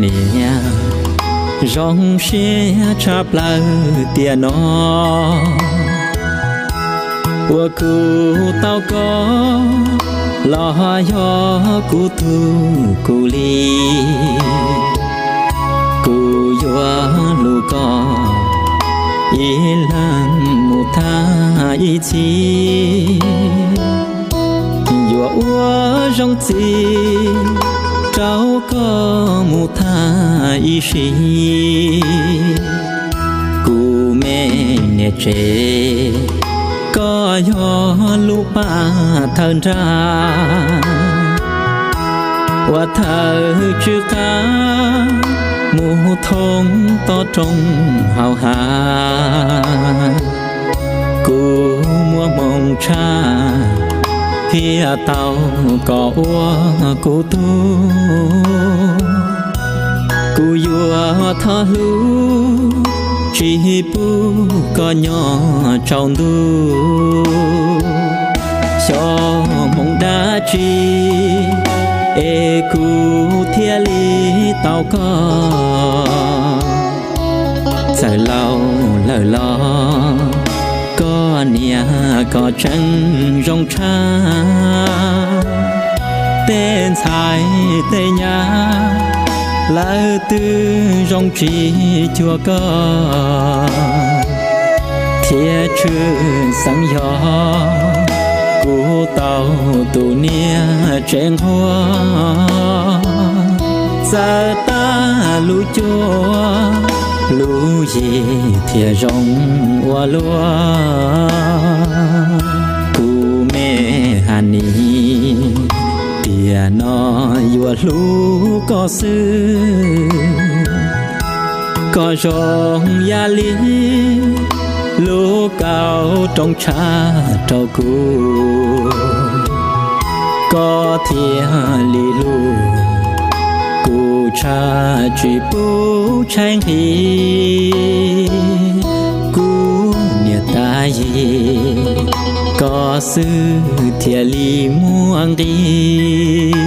Niam, zoo siab tshaj plaws tiam no uas kuv tau koj los yog kuv tug kuv li. Kuv yuav hlub koj ib leeg mus thaj ib txhis, yuav ua zoo txiv rau koj mus thaj ib sim. Kuv me niam tsev, koj yog lub paj thawj nrag uas thawj tsw qab mus thoob toj roob hauv hav. Kuv muaj hmoo tshaj thiaj tau koj ua kuv tug, kuv yuav thov hlub tsis pub koj nyob tsaus ntuj. Xyov hmoov dab tsi es kuv thiaj li tau koj. Txawm laus lawm los koj niam koj tseem zoo tshaj. Tej ntxhais tej nyab lawv twb zoo tsis cuag koj, thiab tshwj xeeb yog kuv tau tus niam tsev nquag. Txawm tag lub cuab lub yig thiaj zoo ua luaj. Kuv me Hanis, tiam no yuav hlub koj xwb. Koj zoo yam li lub kauj rooj tshaj rau kuv, koj thiaj li hlub kuv tshaj tsis pub tshaib nqhis. Kuv niam tais, koj xwb thiaj li muaj nqis.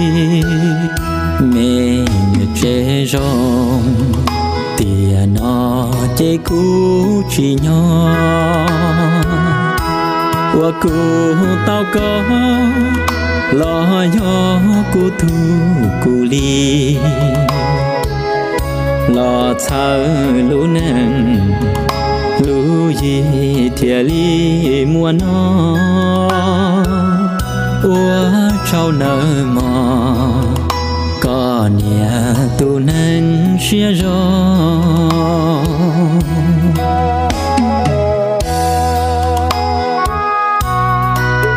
Me niam tsev zoo, tiam no ces kuv tsis nyob uas kuv tau koj los yog kuv tug kuv li. Los txhawb lub neej lub yig thiaj li muaj no. Ua tsaug nawb mog, koj niam tus neeg siab zoo.